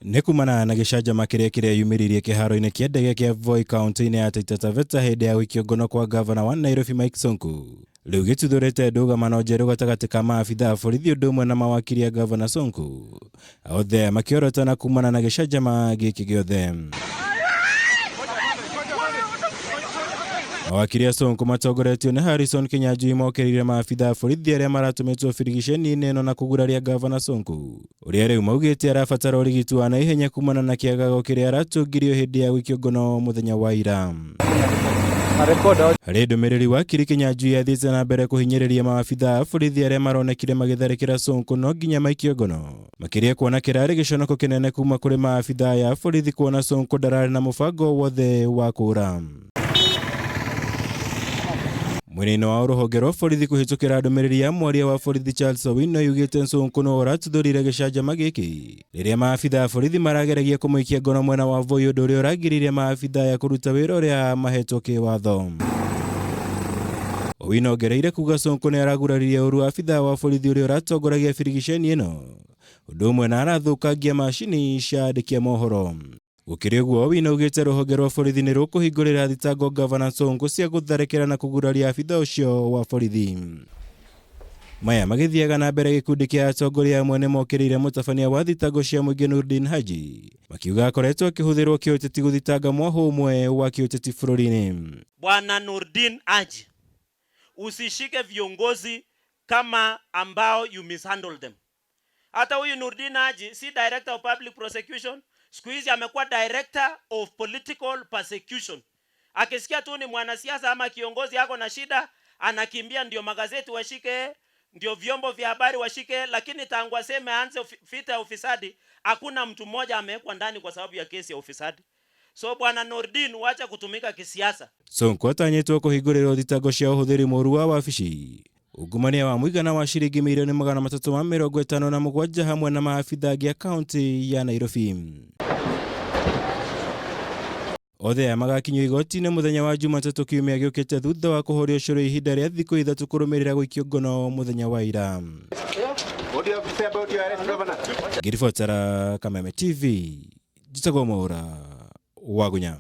Nĩ kumana na gĩcanjama kĩrĩa kĩreyumĩririe kĩharo-inĩ kĩa ndege kĩa Voi kaunti-inĩ ya Taita Taveta hĩndĩ ya gũikio ngono kwa ngavana wa Nairobi Mike Sonko. Rĩu gĩtuthũrĩte ndũgamano njerũ gatagatĩ ka maabitha a borithi ũndũ ũmwe na mawakiri a ngavana Sonko, othe makĩorotana kumana na gĩcanjama gĩkĩ gĩothe. Mawakiri a Sonko matongoretio nĩ Harrison Kinyanjui mokĩrĩire maabitha a borithi arĩa maratũmĩtwo birigiceni-inĩ ĩno na kũguraria ngavana Sonko, ũrĩa rĩu maugĩte arabatara ũrigiti wa naihenya kumana na kĩagago kĩrĩa aratũngirio hĩndĩ ya gũikio ngono mũthenya wa ira. Harĩ ndũmĩrĩri wakiri Kinyanjui athiĩte na mbere kũhinyĩrĩria maabitha a borithi arĩa maronekire magĩtharĩkĩra Sonko no nginya maikio ngono. Makĩria kuona kĩrarĩ gĩconoko kĩnene kuma kũrĩ maabitha aya a borithi kuona Sonko ndararĩ na mũbango wothe wa kũũra. Mwena-inĩ wa rũhonge rwa borithi kũhĩtũkĩra ndũmĩrĩri ya mwaria wa borithi Charles Owino yugĩte Sonko no ũratuthũrire gĩcanjama gĩkĩ rĩrĩa maabitha a borithi marageragia kũmũikia ngono mwena wa Voi ũndũ ũrĩa ũragiririe maabitha aya kũruta wĩra ũrĩa mahetwo kĩwatho. Owino ongereire kuga Sonko nĩ araguraririe ũru abithaa wa borithi ũrĩa ũratongoragia birigiceni ĩno ũndũ ũmwe na arathũkangia macini cia andĩki a mohoro. Gũkĩrĩ ũguo, Owino augĩte rũhonge rwa borithi nĩ rũkũhingũrĩra thitango ngavana Sonko cia gũtharĩkĩra na kũguraria abithaa ũcio wa borithi. Maya magĩthiaga na mbere gĩkundi kĩa atongoria amwe nĩ mokĩrĩire mũtabania wa thitango cia mũingĩ Nurdin Haji makiuga akoretwo akĩhũthĩrwo kĩũteti gũthitanga mwahũ ũmwe wa kĩũteti bũrũri-inĩ. Bwana Nurdin Haji, usishike viongozi kama ambao you mishandle them. Hata huyu Nurdin Haji si director of public prosecution, siku hizi amekuwa director of political persecution. Akisikia tu ni mwanasiasa ama kiongozi ako na shida, anakimbia ndio magazeti washike, ndio vyombo vya habari washike, lakini tangu aseme aanze vita ya ufisadi, hakuna mtu mmoja amewekwa ndani kwa sababu ya kesi ya ufisadi. So bwana Nurdin, wacha kutumika kisiasa. Sonko atanyĩtwo kũhingũrĩrwo thitango cia ũhũthĩri mũru wa wabici ungumania wa mũigana wa ciringi mirioni 357 hamwe na maabitha angĩ a kaunti ya Nairobi. Othe aya magakinyio igoti-inĩ mũthenya wa Jumatatũ kiumia gĩũkĩte thutha wa kũhorio cũrũ ihinda rĩa thikũ ithatũ kũrũmĩrĩra gũikio ngono mũthenya wa ira. What do you have to say about your arrest, Governor? Ngĩribotera Kameme TV, njĩtagwo Mwaũra wa Gunya.